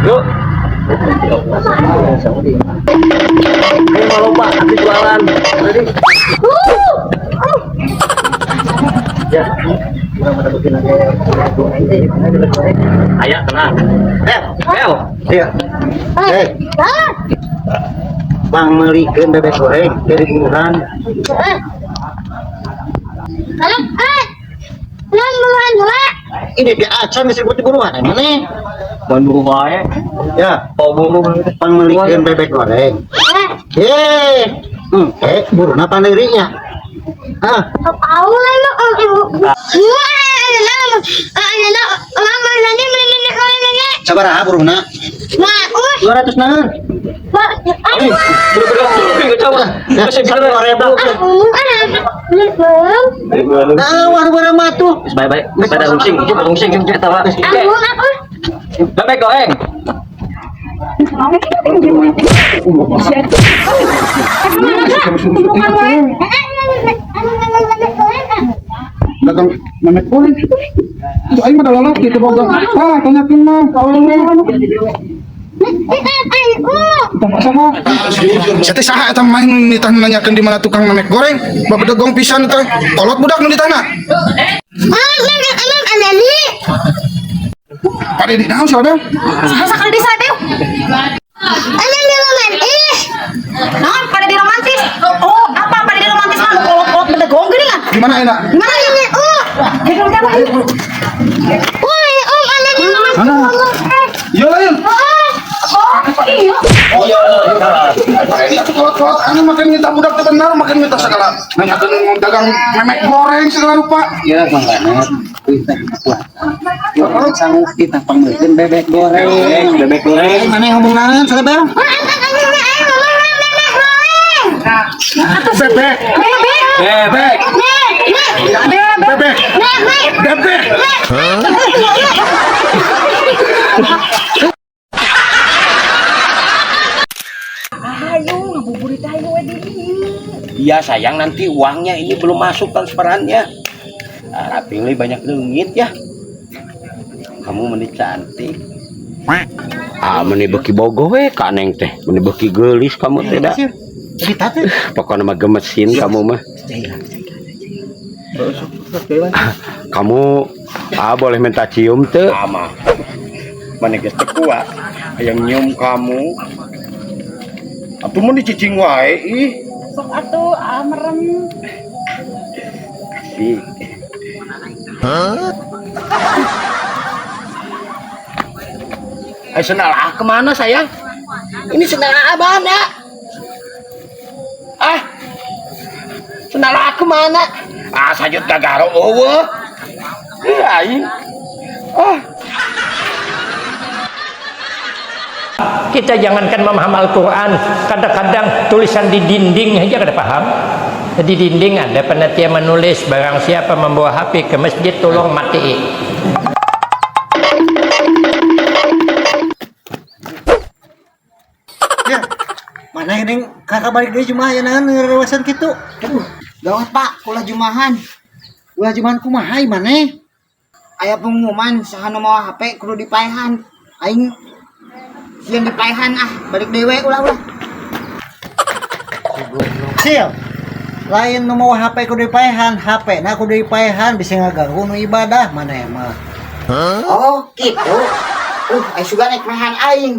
Yuk. Ayo mau lomba, aku jualan. Ready? Ya. Kurang ada bikin aja. Ayo tenang. Bel. Iya. Eh. Bang melikeun bebek goreng dari buruhan. Ini dia acan geus ribut di buruhan mana? Mau buru wae. Ya, Pau buru. pang melikeun bebek goreng. Buruna pandirinya. Ah, sabaraha buruna? 200 naon? Ya, 2000. Nah, war barang mah tuh. Bye bye. Pada rungsing, itu rungsing kita tawa. Bebek goreng. Dagang memek goreng. Itu aing mah lalaki teu boga. Ah, tanyakeun mah. Tambah saha? Sia teh saha eta mah nu nitah nanyakeun di mana tukang memek goreng? Babedegong pisan teh. Kolot budak nu ditahna. Pak Dedi naon sih Abel? Masa kali di sana, Beu? Naon pada di romantis? Oh, apa pada di romantis mah nu kolot-kolot bedegong geuning ah. Gimana enak? Gimana ini? Oh. Mana? Iya lain. Oh, iya. Oh iya. Pak Dedi atuh kolot-kolot anu makan minta budak teh benar makan minta segala. Nanyakeun dagang memek goreng segala rupa. Ya, Bang Ganet. Kita kuat. Sanggup kita pangmeulikeun bebek goreng. Bebek goreng. Mana yang ngomong naon salah Bang? Bebek. Bebek. Bebek. Bebek. Ayo ngabuburit ayo we di. Iya sayang nanti uangnya ini belum masuk transferannya. Ah, pilih banyak leungit ya. Kamu meni cantik. Ah, meni beuki bogoh we ka neng teh. Meni beuki geulis kamu teh da. Kita teh. Pokoknya mah gemesin kamu mah. Kamu boleh minta cium teu? Ama. Mana geus teu kuat. Hayang nyium kamu. Atuh mun dicicing wae ih. Sok atuh merem. Si. Eh, sendal A kemana sayang? Ini sendal A mana? Ah, sendal A kemana? Ah, sajut gagaro eueuh. Ih, aing. Ah. Kita jangankan memahami Al-Quran, kadang-kadang tulisan di dinding aja kada paham. Di dinding ada panitia menulis, barang siapa membawa HP ke masjid tolong matii. Ya. Mana ini kakak balik dari Jumaah ya naon ngerewasan kitu. Aduh, gawat Pak, ulah jumahan. Ulah Jumahan kumaha ieu maneh? Aya pengumuman saha nu mawa HP kudu dipaehan. Aing sieun dipaehan ah, balik dewe ulah-ulah. Sil. Lain nu mawa HP kudu dipaehan, HP na kudu dipaehan bisa ngaganggu nu ibadah maneh mah. Oh, gitu. Aing sugan naik mehan aing.